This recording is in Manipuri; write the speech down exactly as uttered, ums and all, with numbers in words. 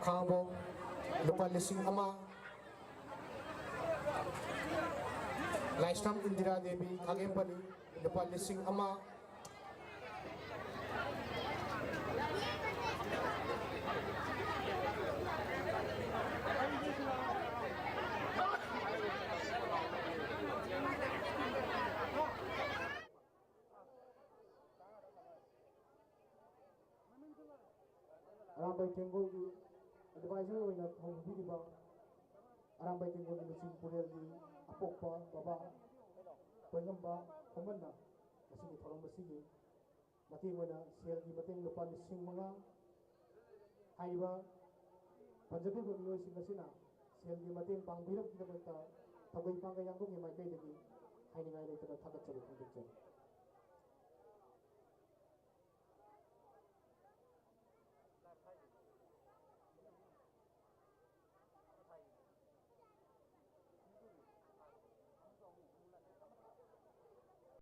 ꯈꯥꯉꯕꯣꯛ, ꯂꯨꯄꯥ ꯂꯤꯁꯤꯡ ꯑꯃ꯫ ꯂꯥꯏꯁ꯭ꯔꯝ ꯏꯟꯗꯤꯔꯥ ꯗꯦꯕꯤ, ꯈꯥꯒꯦꯝꯄꯂꯤ, ꯂꯨꯄꯥ ꯂꯤꯁꯤꯡ ꯑꯃ꯫ ꯑꯔꯥꯝꯕꯥꯏ ꯇꯦꯡꯒꯣꯜꯒꯤ ꯑꯦꯗꯚꯥꯏꯖꯔ ꯑꯣꯏꯅ ꯊꯧ ꯄꯨꯕꯤꯔꯤꯕ ꯑꯔꯥꯝꯕꯥꯏ ꯇꯦꯡꯒꯣꯜꯒꯤ ꯂꯨꯆꯤꯡ ꯄꯨꯔꯦꯜꯒꯤ ꯑꯄꯣꯛꯄ ꯕꯕꯥ ꯄꯣꯏꯉꯝꯕ ꯈꯣꯡꯃꯟꯅ ꯉꯁꯤꯒꯤ ꯊꯧꯔꯝ ꯑꯁꯤꯒꯤ ꯃꯇꯦꯡ ꯑꯣꯏꯅ ꯁꯦꯜꯒꯤ ꯃꯇꯦꯡ ꯂꯨꯄꯥ ꯂꯤꯁꯤꯡ ꯃꯉꯥ꯫ ꯍꯥꯏꯔꯤꯕ ꯄꯟꯖꯕꯤꯕ ꯃꯤꯑꯣꯏꯁꯤꯡ ꯑꯁꯤꯅ ꯁꯦꯜꯒꯤ ꯃꯇꯦꯡ ꯄꯥꯡꯕꯤꯔꯛꯄꯒꯤꯗꯃꯛꯇ ꯊꯧꯒꯩ ꯄꯥꯡꯒꯩ ꯌꯥꯡꯕꯨꯡꯒꯤ ꯃꯥꯏꯀꯩꯗꯒꯤ ꯍꯥꯏꯅꯤꯡꯉꯥꯏ ꯂꯩꯇꯅ ꯊꯥꯒꯠꯆꯕ ꯐꯣꯡꯗꯣꯛꯆꯔꯤ꯫